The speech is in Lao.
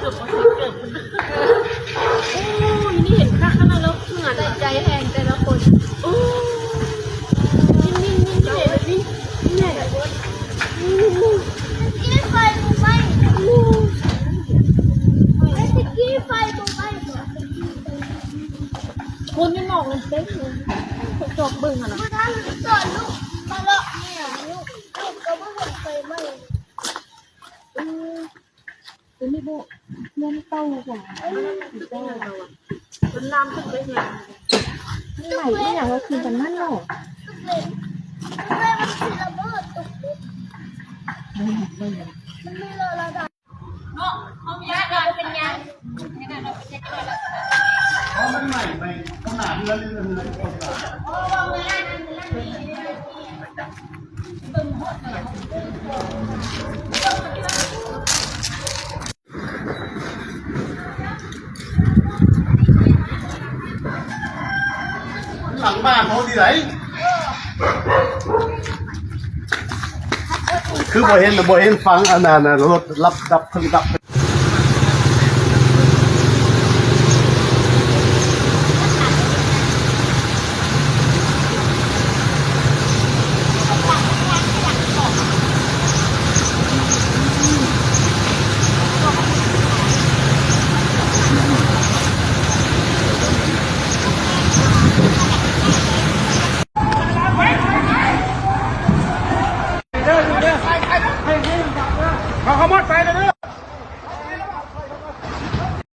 ໂອ້ຍ ນີ້ເຫັນຄັກຂະໜາດແລ້ວ ເຫື່ອໃສ່ໃຈແຮງແຕ່ລະຄົນ. ໂອ້ຍ ນີ້ ນີ້ ນີ້ແຫຼະ ນີ້ ນີ້ແຫຼະ ນີ້ ນີ້ ນີ້ ໄຟບໍ່ໄໝ້ ໂອ້ຍ ໄຟບໍ່ໄໝ້ ຄົນຢູ່ນອກນັ້ນເຕັມເລີຍ ເຂົາຈອກເບິ່ງຫັ້ນນະ ບໍ່ທັນສອນລູກມາເລາະນີ້ ລູກ ລູກກໍບໍ່ເຫັນໄຟໄໝ້. ເອີ ຕົວນີ້ບໍ່ ເຮືອນເກົ່າຂອງ ເປັນລາມຂຶ້ນໄປເຮືອນ ໄໝ້ອີ່ຫຍັງກໍຄືກັນນັ້ນເນາະ ເນາະ ເຮົາຢາກເປັນຫຍັງ ເພາະມັນໄໝ້ໄປຂະໜາດເຮືອນ ເຮືອນ ເຮືອນ ຫຼັງບ້ານເຮົາທີ່ໃດ ຄືບໍ່ເຫັນ ບໍ່ເຫັນຝັ່ງອັນນັ້ນ ລົດດັບ ດັບເຄື່ອງດັບ.